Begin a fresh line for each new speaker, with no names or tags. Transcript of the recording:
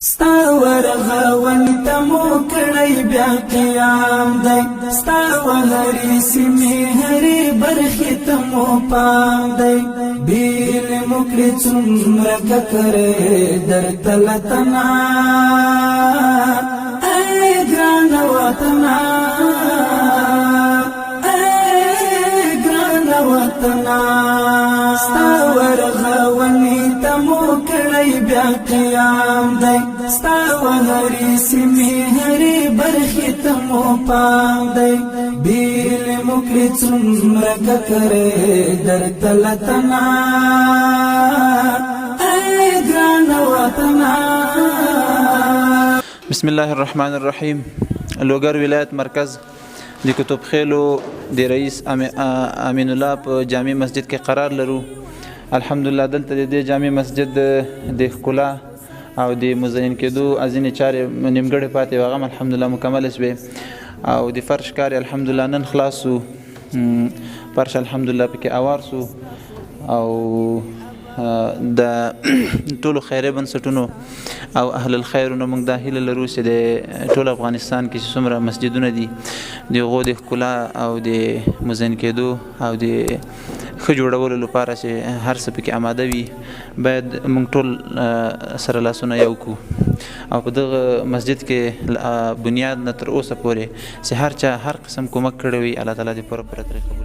ستا ورغونې ته مو کړی بیا قیام دی، ستا وهرې سیمې هرې برخې ته مو پام دی. بیل مو کړې څومره ککرې درته لتنا، ای ګرانه وطنه، ای ګرانه وطنه. ستا ورغونې ته مو کړی بیا قیام دی، ستا وهرې سیمې هرې برخې ته مو پام دی. بیل مو کړې څومره ککرې درته لتنا، ای ګرانه وطنه.
بسم الله الرحمن الرحیم. لوګر ولایت مرکز د کتب خېلو د رئیس امین الله په جامع مسجد کې قرار لرو. الحمدلله، دلته د دې جامع مسجد د ښکلا او د مزین کېدو ځینې چارې نیمګړې پاتې وې، هغه هم الحمدلله مکملې شوې او د فرش کار یې الحمدلله نن خلاص سو. فرش الحمدلله پکې اوار سو او د ټولو خیري بنسټونو او اهل الخیرونو موږ دا هیله لرو چې د ټول افغانستان کې چې څومره مسجدونه دي، د هغو د ښکلا او د مزین کېدو او د ښه جوړولو لپاره چې هر څه پکې اماده وي، باید موږ ټول سره لاسونه یو کړو. او په دغه مسجد کې بنیاد نه تر اوسه پورې چې هر چا هر قسم کومک کړی وي، الله تعالی دې پوره پوره ترې قبول.